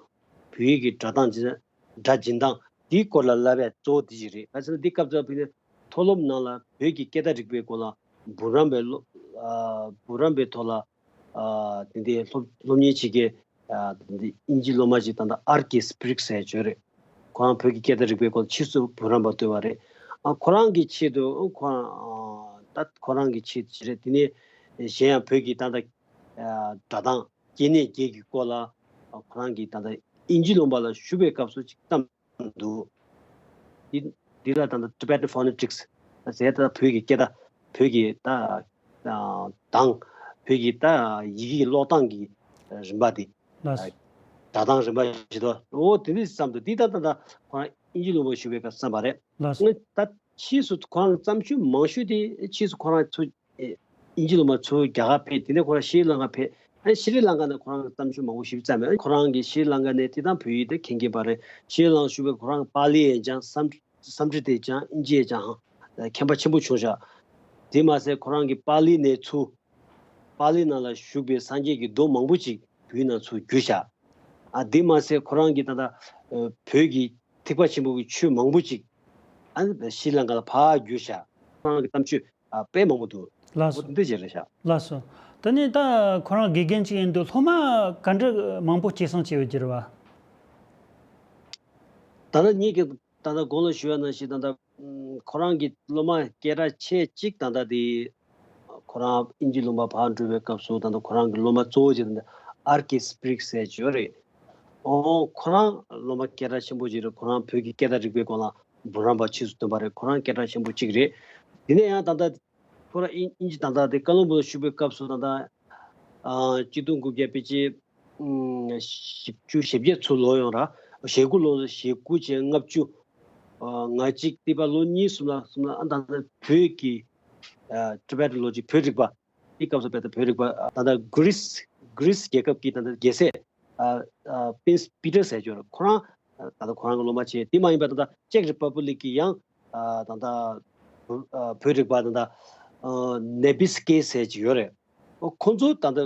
བོད་ཡིག་གི་སྒྲ་གདངས་ཅན། སྒྲ་འབྱིན་སྟངས་འདིའི་སྐོར་ལ་བསླབ་པའི་གཙོ་བོ་འདི་ཞིག་རེད། ག་ཟེར་ན་འདི་སྐབས་དུ་བོད་ནས་མཐོ་སློབ་ནང་ལ་བོད་ཀྱི་སྐད་བརྡ་རིག་པའི་སྐོར་ལ་འབུམ་རམས་པའི་སློབ་ཨ་འབུམ་རམས་པའི་ཐོག་ལ་ཨ་དེ་འདྲའི་སློབ་སློབ་གཉེར་བྱེད་མཁན་ཨ་དེ་འདྲའི་དབྱིན་ཇི་སློབ་མ་ཞིག་ད་ལྟ་ཨར་ཀེ་སྤྲིག་ཟེར་བྱོས་རེད། ཁོ་རང་བོད་ཀྱི་སྐད་བརྡ་རིག་པའི་སྐོར་ཕྱིས་སུ་འབུམ་རམས་པ་བསྟོད་པ་རེད། ཨ་ཁོ་རང་གི་ཆེད་དུ་ཁོ་རང་ཨ་ད་ཁོ་རང་གི་ཆེད་དུ་རེད། དེ་ནས་གཞན་ཡང་བོད་ཀྱི་ད་ལྟ་ཨ་སྒྲ་གདངས། སྐྱེ་གནས་བརྒྱད་ཀྱི་སྐོར་ལ་ཁོ་རང་གིས་ད་ལྟ་དབྱིན་ཇི་ལུང་པ་ལ་བཞུགས་པའི་སྐབས་སུ་ཅིག་བརྩམས་འདུག་འདི་འདི་ལ་ད་ལྟ་Tibetan Phonetics ཟེར་ད་བོད་ཀྱི་སྐད་བརྡ། བོད་ཀྱི་ད་ཨ་གདངས། བོད་ཀྱི་ད་ཡི་གེ་ཀློག་སྟངས་ཀྱི་རིམ་པ་དེ། ལགས་སོ། སྒྲ་གདངས་རིམ་པ་ཞིག་ཏུ་འོ་དེ་འདྲ་བརྩམས་འདུག་འདི་ད་ད་ད་ཁོ་རང་དབྱིན་ཇི་ལུང་པ་བཞུགས་པའི་སྐབས་བརྩམས་པ་རེད། ལགས་སོ། ད་ཕྱིས་སུ་ཁོ་རང་གི་བརྩམས་ཆོས་མང་ཤོས་དེ་ཕྱིས་སུ་ཁོ་རང་ཚུར་ཨེ་དབྱིན་ཇི་ལུང་པ་ཚུར་རྒྱ་གར་ཕེབས། དེ་ནས་ཁོ་རང་ཤྲི་ལང་ཀ་ཕེབས། ཨ་ཤྲི་ལང་ཀ་ནས་ཁོ་རང་གི་བརྩམས་ཆོས་མང་པོ་ཞིག་བརྩམས་ཡོད། ཁོ་རང་གིས་ཤྲི་ལང་ཀ་ནས་དེ་དང་བོད་ཡིག་དེ་མཁྱེན་མཁན་པ་རེད། ཤྲི་ལང་ཀ་བཞུགས་པའི་ཁོ་རང་གི་པཱ་ལི་ཡང་སྦྱངས། སཾ་སཾ་སྐྲྀ་ཏ་ཡང་སྦྱངས། དབྱིན་ཇི་ཡང་སྦྱངས། མཁྱེན་པ་ཆེན་པོ་བྱུང་ཤག་དེ་མ་ཟད་ཁོ་རང་གིས་པཱ་ལི་ནས་ཚུར་པཱ་ལི་ནང་ལ་བཞུགས་པའི་སངས་རྒྱས་ཀྱི་མདོ་མང་པོ་ཅིག་བོད་ནང་ཚུར་བསྒྱུར་ཤག་ཨ་དེ་མ་ཟད་ཁོ་རང་གིས་ད་ལྟ་ཨ་བོད་ཀྱི་ཐེག་པ་ཆེན་པོ་གི་ཆོས་མང་པོ་ཅིག་ཨ་ཤྲི་ལང་ཀ་ལ་ཕར་བསྒྱུར་ཤག་ཁོ་རང་གི་བརྩམས་ཆོས་ཨ་དཔེ་མང་པོ་འདུག་ལགས་སོ། འོ་དེ་འདྲ་ཅིག་རེད་ཤག་ལགས་སོ། དེ་ནས་ད་ཁོ་རང་དགེ་རྒན་ཅིག་ཡིན་དུས་སློབ་མ་ག་འདྲ་མང་པོ་སྐྱེད་སྲིང་བྱས་ཡོད་ཀྱི་རེད་བ། ད་ལྟ་ངེད་ཀྱིས་ད་ལྟ་གོང་ལ་ཞུས་པ་ནང་བཞིན་ད་ལྟ་ཨུམ་ཁོ་རང་གི་སློབ་མ་སྐད་གྲགས་ཆེ་གཅིག་ད་ལྟ་དེ་ཁོ་རང་དབྱིན་ཇི་ལུང་པ་ཕར་འགྲོ་བའི་སྐབས་སུ་ད་ལྟ་ཁོ་རང་གི་སློབ་མ་གཙོ་བོ་ཅིག་ད་ལྟ་ཨར་ཀེ་སྤྲིག་ཟེར་ཅིག་ཡོད་རེད། ཨོ་ཁོ་རང་སློབ་མ་སྐད་གྲགས་ཆེན་པོ་ཅིག་རེད། ཁོ་རང་བོད་ཀྱི་སྐད་བརྡ་རིག་པའི་སྐོར་ལ་འབུམ་རམས་པ་ཕྱིས་སུ་ཐོན་པ་རེད། ཁོ་རང་སྐད་གྲགས་ཆེན་པོ་གཅིག་རེད། དེ་ནས་ཡང་ད་ལྟ་ཁོ་རང་དབྱིན་དབྱིན་ཇི་ད་ལྟ་དེ་ཀ་ལོན་སྦུག་ལ་བཞུགས་པའི་སྐབས་སུ་ད་ལྟ་ཨ་གཅིག་སྟོང་དགུ་བརྒྱ་ཕལ་ཆེར་ཨུམ་བཞི་བཅུ་ཞེ་བརྒྱད་ཚུར་ལོག་ཡོང་ར། ཞེ་དགུ་ལོ་ཞེ་དགུ་བྱས་ལྔ་བཅུ། ཨ་ལྔ་གཅིག་ཏི་པ་ལོ་གཉིས་གསུམ་ལ་གསུམ་ལ་ཨ་ད་ལྟ་བོད་ཀྱི་ཨ་ཊི་བེ་ཊན་ལོ་ཇི་བོད་རིག་པ། དེའི་སྐབས་སུ་བལྟས་ན་བོད་རིག་པ་ད་ལྟ་གྷི་རིས་གྷི་རིས་རྒྱལ་ཁབ་ཀྱི་ད་ལྟ་རྒྱལ་སྲས་ཨ་ཨ་པིན་སི་པི་ཏར་ཟེར་ཅིག་ཡོད་རེད། ཁོ་རང་ ད་ལྟ་ཁོ་རང་གི་སློབ་མ་བྱས། དེ་མ་ཡིན་པ་ད་ལྟ་ཅེག་རི་པབ་ལིག་གི་ཡང་ད་ལྟ་བོད་རིག་པ་ད་ལྟ་ནེ་བི་སི་ཀེ་ཟེར་གྱི་ཡོད་རེད། ཁོང་ཚོ་ད་ལྟ་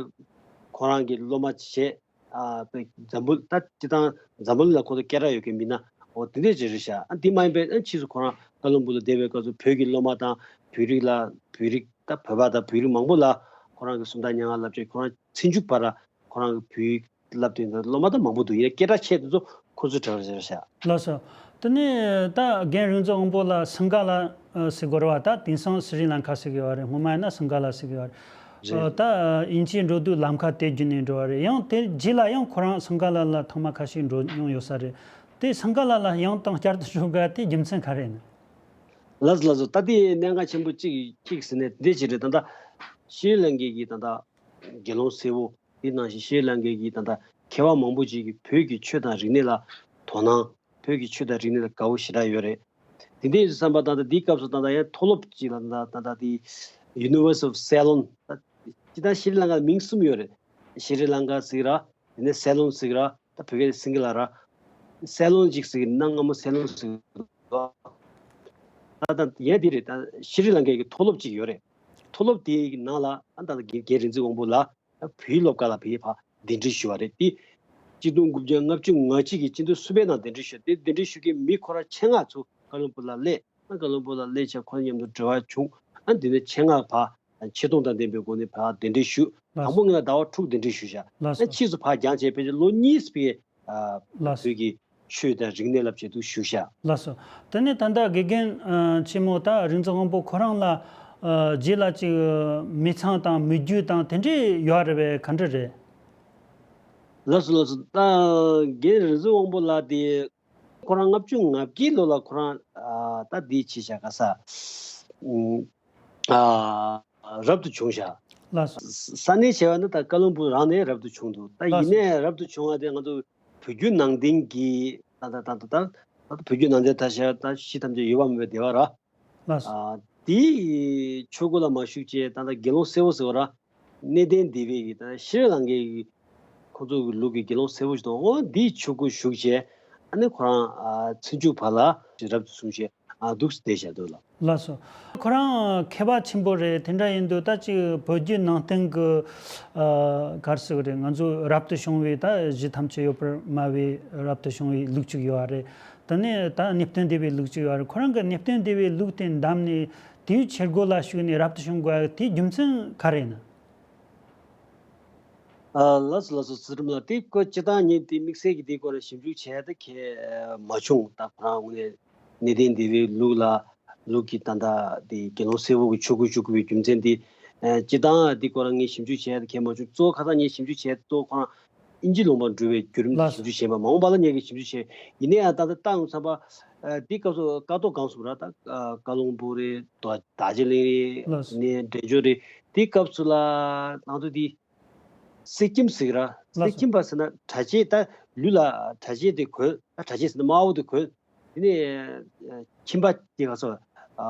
ཁོ་རང་གི་སློབ་མ་བྱས། ཨ་པའི་འཛམ་བུ་ད་སྤྱི་བཏང་འཛམ་བུ་གླིང་ལ་ཁོ་ཚོ་སྐད་གྲགས་ཡོད་མཁན་མི་སྣ་འོ་དེ་འདྲས་ཅིག་རེད་ཤག་ཨ་དེ་མ་ཡིན་པའི་ཨ་ཕྱིས་སུ་ཁོ་རང་ཀ་ལོན་སྦུག་ལ་བསྡད་པའི་སྐབས་སུ་བོད་ཀྱི་སློབ་མ་དང་བོད་རིགས་ལ་བོད་རིགས་ད་བོད་པ་དང་བོད་རིགས་མང་པོ་ལ་ཁོ་རང་གི་སུམ་རྟགས་སྙན་ངག་བསླབ་བྱས། ཁོ་རང་ཚེ་མཇུག་བར་ཁོ་རང་གི་བོད་ཡིག་བསླབ་དེ་འདྲ་སློབ་མ་ད་མང་པོ་འདུག་ཡིན་ན་སྐད་གྲགས་ཆེ་དེ་ཚོ་ཁོ་ཚོའི་གྲས་རེད་ཤག་ལགས་སོ། དེ་ནས་ད་རྒན་རིག་འཛིན་དབང་པོ་ལགས་སིང་ག་ལ་ཟེར་དགོས་རེད་བ། ད་དེང་སང་སི་རི་ལང་ཀ་ཟེར་གི་ཡོད་རེད། སྔོན་མ་ཡིན་ན་སིང་ག་ལ་ཟེར་གི་ཡོད་རེད། རེད། ད་དབྱིན་ཇིའི་འགྲོ་དུས་ལམ་ཁ་དེ་བརྒྱུད་ནས་འགྲོ་བ་རེད། ཡང་དེ་རྗེས་ལ་ཡང་ཁོ་རང་སིང་ག་ལ་ལ་ཐེངས་མ་ཁ་ཤས་འགྲོ་མྱོང་ཡོད་ས་རེད། དེ་སིང་ག་ལ་ལ་ཡང་དང་བསྐྱར་དུ་འགྲོ་དགོས་དེ་རྒྱུ་མཚན་ག་རེ་ཡིན། ལགས་སོ་ལགས་སོ། ད་དེ་གནད་འགག་ཆེན་པོ་གཅིག་གཅིག་ཟེར་ནས་འདི་ཅི་རེད། ད་ལྟ་ཤྲི་ལང་ཀའི་གི་ད་ལྟ་དགེ་སློང་སེར་པོ་དེ་ནང་བཞིན་ཤྲི་ལང་ཀའི་གི་ད་ལྟ་མཁས་པ་མང་པོ་ཅིག་གིས་བོད་ཀྱི་ཆོས་དང་རིག་གནས་ལ་དོ་སྣང་། བོད་ཀྱི་ཆོས་དང་རིག་གནས་ལ་དགའ་བོ་ཞེ་དྲག་ཡོད་རེད། དེ་འདྲའི་བསམ་པ་ད་ལྟ་འདིའི་སྐབས་སུ་ད་ལྟ་ཡང་མཐོ་སློབ་ཅིག་ལ་ད་ལྟ་ད་ལྟ་དེ་University of Ceylon། ད་ཅི་ད་ཤྲི་ལང་ཀ་ལ་མིང་གསུམ་ཡོད་རེད། ཤྲི་ལང་ཀ་ཟེར་ར། དེ་ནས་སེ་ལོན་ཟེར་ར། ད་བོད་སྐད་སིང་ག་ལ་ར། སེ་ལོན་ཅིག་ཟེར་གི་གནའ་སྔ་མོ་སེ་ལོན་ཟེར་གི་འདུག་ད་ད་ཡ་དེ་རེད། ད་ཤྲི་ལང་ཀའི་གི་མཐོ་སློབ་ཅིག་ཡོད་རེད། མཐོ་སློབ་དེའི་གི་ནང་ལ་ཨ་ད་ད་རྒན་རིག་འཛིན་དབང་པོ་ལགས་བོད་ཡིག་སློབ་ཁག་ལ་བོད་ཡིག་ཕར་གདན་འདྲེན་ཞུས་པ་རེད། དེ་གཅིག་སྟོང་དགུ་བརྒྱ་ལྔ་བཅུ་ང་གཅིག་གི་སྤྱི་ཟླ་གསུམ་པའི་ནང་གདན་འདྲེན་ཞུས། དེ་གདན་འདྲེན་ཞུ་མཁན་མི་ཁོ་རང་ཆེད་མངགས་ཚུར་ཀ་ལོན་སྦུག་ལ་སླེབས། ཨ་ཀ་ལོན་སྦུག་ལ་སླེབས་བྱས་ཁོ་མཉམ་དུ་འབྲེལ་བ་བྱུང་། ཨ་འདི་ནས་ཆེད་མངགས་ཕར་ཆེ་མཐོང་དང་ལྡན་པའི་སྒོ་ནས་ཕར་གདན་འདྲེན་ཞུས། ལགས་དང་པོ་ངས་ལ་ཟླ་བ་དྲུག་གདན་འདྲེན་ཞུས་བཞག་ལགས་ཨ་སོ། ཕྱིས་སུ་ཕར་འགྱངས་བྱས་ཕལ་ཆེར་ལོ་གཉིས་པའི་ཨ་ལགས་སོ། བོད་ཀྱི་ཆོས་དང་རིག་གནས་ལབ་བྱས་འདུག་ཞུས་བཞག་ལགས་སོ། དེ་ནས་ད་ལྟ་དགེ་རྒན་ཨ་ཆེན་མོ་ད་རིག་འཛིན་དབང་པོ་ཁོ་རང་ལ་ཨ་རྗེས་ལ་ཅིག་མི་ཚང་དང་མི་རྒྱུད་དང་དེ་འདྲས་ཡོད་རེད་པས། ག་འདྲ་རེད། ལགས་སོ་ལགས་སོ། ད་རྒན་རིག་འཛིན་དབང་པོ་ལགས་དེ་ཁོ་རང་ལྔ་བཅུ་ང་བརྒྱད་ལོ་ལ་ཁོ་རང་ཨ་ད་འདི་བྱས་བཞག་ག་ས་ཨ་རབ་ཏུ་བྱུང་བཞག་ལགས་སོ། ས་གནས་བྱས་པ་ནི་ད་ཀ་ལོན་སྦུག་རང་ནས་རབ་ཏུ་བྱུང་འདུག་ད་ལགས་ཡིན་སོ། ནའི་རབ་ཏུ་བྱུང་བ་དེ་ང་ཚོ་བོད་བརྒྱུད་ནང་བསྟན་གྱི་ད་ད་ད་ད་ད་ད་བོད་བརྒྱུད་ནང་བསྟན་ད་བཤད་ད་གཞི་ཐམས་ཅད་ཡོད་པ་མེད་པའི་སྡེ་པ་ར། ལགས་སོ། ཨ་དེའི་ཆོས་སྒོ་ལ་མ་ཞུགས་བྱས་ད་ལྟ་དགེ་སློང་སེར་པོ་ཟེར་བ་ར། གནས་བརྟན་སྡེ་པའི་གི་ད་ཤྲི་ལང་ཀའི་གི་ཁོ་ཚོ་གི་ལུགས་ཀྱི་དགེ་སློང་སེར་པོ་ཞིག་དང་། འོ་འདིའི་ཆོས་སྒོ་ཞུགས་བྱས་ཨ་ནི་ཁོ་རང་ཨ་ཚེ་མཇུག་བར་ལ་རབ་ཏུ་བྱུང་བྱས་ཨ་འདུག་སེ་བསྡད་བཞག་འདུག་ལགས། ལགས་སོ། ཁོ་རང་མཁས་པ་ཆེན་པོ་རེད། དེ་འདྲ་ཡིན་དུས་ད་ཅིག་བོད་བརྒྱུད་ནང་བསྟན་གི་ཨ་ག་རེ་ཟེར་དགོས་རེད། ང་ཚོ་རབ་ཏུ་བྱུང་བའི་ད་གཞི་ཐམས་ཅད་ཡོད་པར་སྨྲ་བའི་རབ་ཏུ་བྱུང་བའི་ལུགས་གཅིག་ཡོད་རེད། དེ་ནས་ད་གནས་བརྟན་སྡེ་པའི་ལུགས་གཅིག་ཡོད་རེད། ཁོ་རང་གི་གནས་བརྟན་སྡེ་པའི་ལུགས་དེ་བདམས་ནས་དེའི་ཆོས་སྒོ་ལ་ཞུགས་ནས་རབ་ཏུ་བྱུང་དགོས་དེའི་རྒྱུ་མཚན་ག་རེ་ཡིན་ན། ཨ་ལགས་སོ་ལགས་སོ། ཚུལ་ཁྲིམས་ལགས་དེ་ཁོ་སྤྱིར་བཏང་ངས་དེ་དམིགས་བསལ་གྱི་དེའི་སྐོར་ལ་ཞིབ་འཇུག་བྱས་ཏེ་ཁྱེད་མ་བྱུང་། ད་ཁོ་རང་དངོས་གནས་གནས་བརྟན་སྡེ་པའི་ལུགས་ལ་ལུགས་ཀྱི་ད་ལྟ་དེ་དགེ་སློང་སེར་པོ་གི་ཆོས་སྒོ་ཞུགས་དགོས་པའི་རྒྱུ་མཚན་དེ་ཨ་སྤྱིར་བཏང་དེའི་སྐོར་ལ་ངས་ཞིབ་འཇུག་བྱས་ཏེ་ཁྱེད་མ་བྱུང་། གཙོ་བོ་ཁ་སང་ངས་ཞིབ་འཇུག་བྱས་ཏེ་གཙོ་བོ་ཁོ་རང་དབྱིན་ཇི་ལུང་པར་འགྲོ་བའི་བརྒྱུད་རིམ་ལ་ཞིབ་འཇུག་བྱས་པ་མ་འོངས་པ་ལ་ངས་ཀྱི་ཞིབ་འཇུག་བྱས། ཡིན་ན་ཡང་ད་ལྟ་ལྟ་ཡོང་ཙམ་པ་ཨ་དེའི་སྐབས་སུ་ཀ་རྡོར་སྒང་གསུམ་ར་ད་ཀ་ལོན་སྦུག་རེད། རྡོ་རྗེ་གླིང་རེད། ལགས་སོ། ནས་འབྲས་ལྗོངས་རེད། དེའི་སྐབས་སུ་ལ་ང་ཚོ་དེ་གསེར་སྐྱེམས་ཟེར་གི་ར། ལགས་སོ། གསེར་སྐྱེམས་པ་ཟེར་ན་གྲྭ་ཆས། ད་ལུས་ལ་གྲྭ་ཆས་དེ་གོན། ད་གྲྭ་ཆས་ཟེར་ན་དམར་པོ་དེ་གོན། དེ་ནས་ཁྱིམ་པ་དེ་ག་ཚོ་ཨ་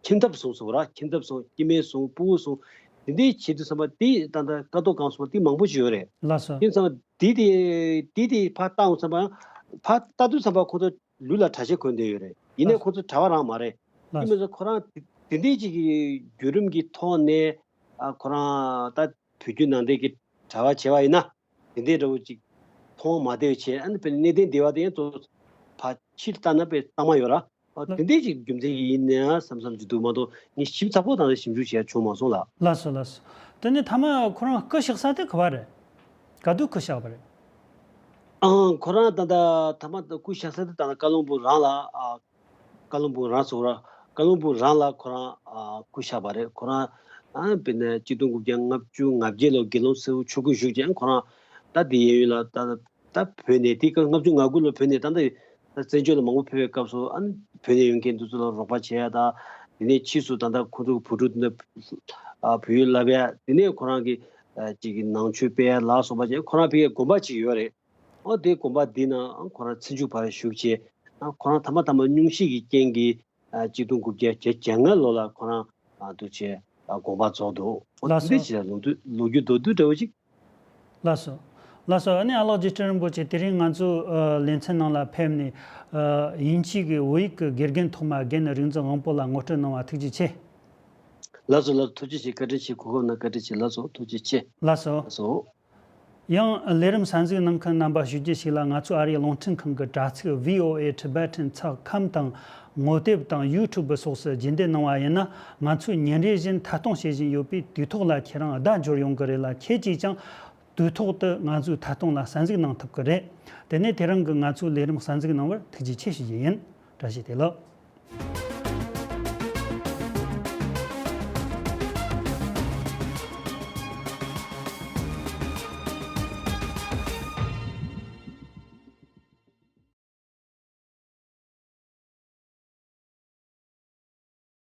ཁྱིམ་ཐབ་སྲུང་ཟེར་གི་ར། ཁྱིམ་ཐབ་སྲུང་། སྐྱེ་དམན་སྲུང་། ཕྲུ་གུ་སྲུང་། དེ་འདྲའི་བྱེད་དུས་ཙམ་པ་དེ་ད་ལྟ་ཀ་རྡོར་སྒང་གསུམ་དེ་མང་པོ་ཞིག་ཡོད་རེད། ལགས་སོ། དེ་ཙམ་པ་དེ་དེ་དེ་དེ་ཕར་ལྟ་ཡོང་ཙམ་པ་ཕར་ལྟ་དུས་ཙམ་པ་ཁོ་ཚོ་ལུས་ལ་གྲྭ་ཆས་གོན་བསྡད་ཡོད་རེད། ཡིན་ནའི་ལགས། ཁོ་ཚོ་གྲྭ་པ་རང་མ་རེད། དེ་ལགས། མིན་ཙང་ཁོ་རང་དེ་དེ་འདྲའི་ཅིག་གི་བརྒྱུད་རིམ་གྱི་ཐོག་ནས་ཨ་ཁོ་རང་ད་བོད་བརྒྱུད་ནང་བསྟན་གྱི་གྲྭ་པ་བྱས་པ་ཡིན་ན་དེ་འདྲའི་འདྲ་བོ་ཅིག་མཐོང་མ་བདེ་བ་བྱས། ཨ་ནི་དཔེར་ན་གནས་བརྟན་སྡེ་པ་དེ་ཡང་གཙོ་བོ་ཕར་ཕྱིར་ལྟ་ན་དཔེ་གཙང་མ་ཡོད་ར། ཨ་ལགས། དེ་འདྲའི་ཅིག་རྒྱུ་མཚན་གྱིས་ཡིན་ནའང་བསམ་བསམ་ཅིག་འདུག་མ་གཏོགས་ངས་ཞིབ་ཚགས་པོ་དང་ཞིབ་འཇུག་བྱས་བྱུང་མ་སོང་ལགས། ལགས་སོ་ལགས་སོ། དེ་ནས་མཐའ་མ་ཁོ་རང་སྐུ་གཤེགས་ས་དེ་ག་པར་རེད། ག་དུས་སྐུ་གཤེགས་པ་རེད། ཨང་ཁོ་རང་ད་ལྟ་མཐའ་མ་སྐུ་གཤེགས་ས་དེ་ད་ལྟ་ཀ་ལོན་སྦུག་རང་ལ་ཨ། ཀ་ལོན་སྦུག་རང་ཟེར་བ་ར། ཀ་ལོན་སྦུག་རང་ལ་ཁོ་རང་ཨ་སྐུ་གཤེགས་པ་རེད། ཁོ་རང་ཨ་དཔེར་ན་གཅིག་སྟོང་དགུ་བརྒྱ་ལྔ་བཅུ་ང་བརྒྱད་ལོ་དགེ་སློང་སེར་པོ་ཆོས་སྒོར་ཞུགས་རྗེས་ཁོ་རང་ད་དེ་གཡས་གཡོན་ལ་ད་ད་བོད་ནས་དེ་སྐབས་ལྔ་བཅུ་ང་དགུ་ལོ་བོད་ནས་ད་ལྟ་ད་བཙན་བྱོལ་ལ་མང་པོ་ཕེབས་པའི་སྐབས་སུ་ཨ་ནི་བོད་ནས་ཡོང་མཁན་འདི་ཚོ་ལ་རོགས་པ་བྱེད་ཡ་དང་། དེ་ནས་ཕྱིས་སུ་ད་ལྟ་ཁོ་ཚོ་གི་བུ་ཕྲུག་འདི་འདྲ་ཨ་བོད་ཡིག་བསླབ་ཡ། དེ་ནས་ཁོ་རང་གི་ཨ་ཅིག་གི་ནང་ཆོས་སྤེལ་ཡ་ལ་སོགས་པ་བྱས། ཁོ་རང་ཕ་གིར་དགོན་པ་ཅིག་ཡོད་རེད། ཨོ་དེ་དགོན་པ་འདི་ནང་ཁོ་རང་ཚེ་མཇུག་བར་བཞུགས་བྱས། ཨ་ཁོ་རང་ཐ་མ་ཐ་མ་སྙུང་གཞི་གི་རྐྱེན་གྱིས་ཨ་གཅིག་སྟོང་དགུ་བརྒྱ་བརྒྱད་ཅུ་གྱ་ལྔ་ལོ་ལ་ཁོ་རང་ཨ་འདུག་བྱས་ཨ་དགོངས་པ་རྫོགས་འདུག་ཨོ་ལགས་དེ་འདྲ་སོ། ཞིག་ལ་ལོ་རྒྱུས་ལོ་རྒྱུས་འདྲ་བོ་ཅིག་ལགས་སོ། ལགས་སོ། ཨ་ནི་ཨ་ལགས་རྗེ་བཀྲ་རིན་པོ་ཆེ། དེ་རིང་ང་ཚོའི་ཨ་ལེ་ཚན་ནང་ལ་ཕེབས་ནས་ཨ་དབྱིན་ཇི་གི་བོད་ཡིག་གི་དགེ་རྒན་ཐོག་མ་རྒན་རིག་འཛིན་དབང་པོ་ལགས་ངོ་སྤྲོད་གནང་བ་ཐུགས་རྗེ་ཆེ། ལགས་སོ། ལགས་སོ། ཐུགས་རྗེ་ཆེ། བཀའ་དྲིན་ཆེ། གོ་སྐབས་གནང་བཀའ་དྲིན་ཆེ། ལགས་སོ། ཐུགས་རྗེ་ཆེ། ལགས་སོ། ལགས་སོ། ཡང་ལས་རིམ་གསན་གཟིགས་གནང་མཁན་རྣམ་པ་ཞུ་རྒྱུ་ཞིག་ལ། ང་ཚོའི་ཨ་རིའི་རླུང་འཕྲིན་ཁང་གི་དྲ་ཚིགས་V O A Tibetan ཚགས་ཁམས་དང་ངོ་དེབ་དང་YouTube སོགས་སུ་རྒྱུན་ལྡན་གནང་བ་ཡིན་ན། ང་ཚོས་ཉིན་རེ་བཞིན་ཐད་གཏོང་བྱེད་བཞིན་ཡོད་པས། དུས་ཐོག་ལ་ཁྱེད་རང་བརྡ་འབྱོར་ཡོང་གི་རེད་ལ། ཁྱེད་ཀྱིས་ཀྱང་དུས་ཐོག་ཏུ་ང་ཚོའི་ཐད་གཏོང་ལ་གསན་གཟིགས་གནང་ཐུབ་ཀྱི་རེད། དེ་ནས་དེ་རིང་གི་ང་ཚོའི་ལས་རིམ་གསན་གཟིགས་གནང་བར་ཐུགས་རྗེ་ཆེ་ཞུ་རྒྱུ་ཡིན། བཀྲ་ཤིས་བདེ་ལེགས།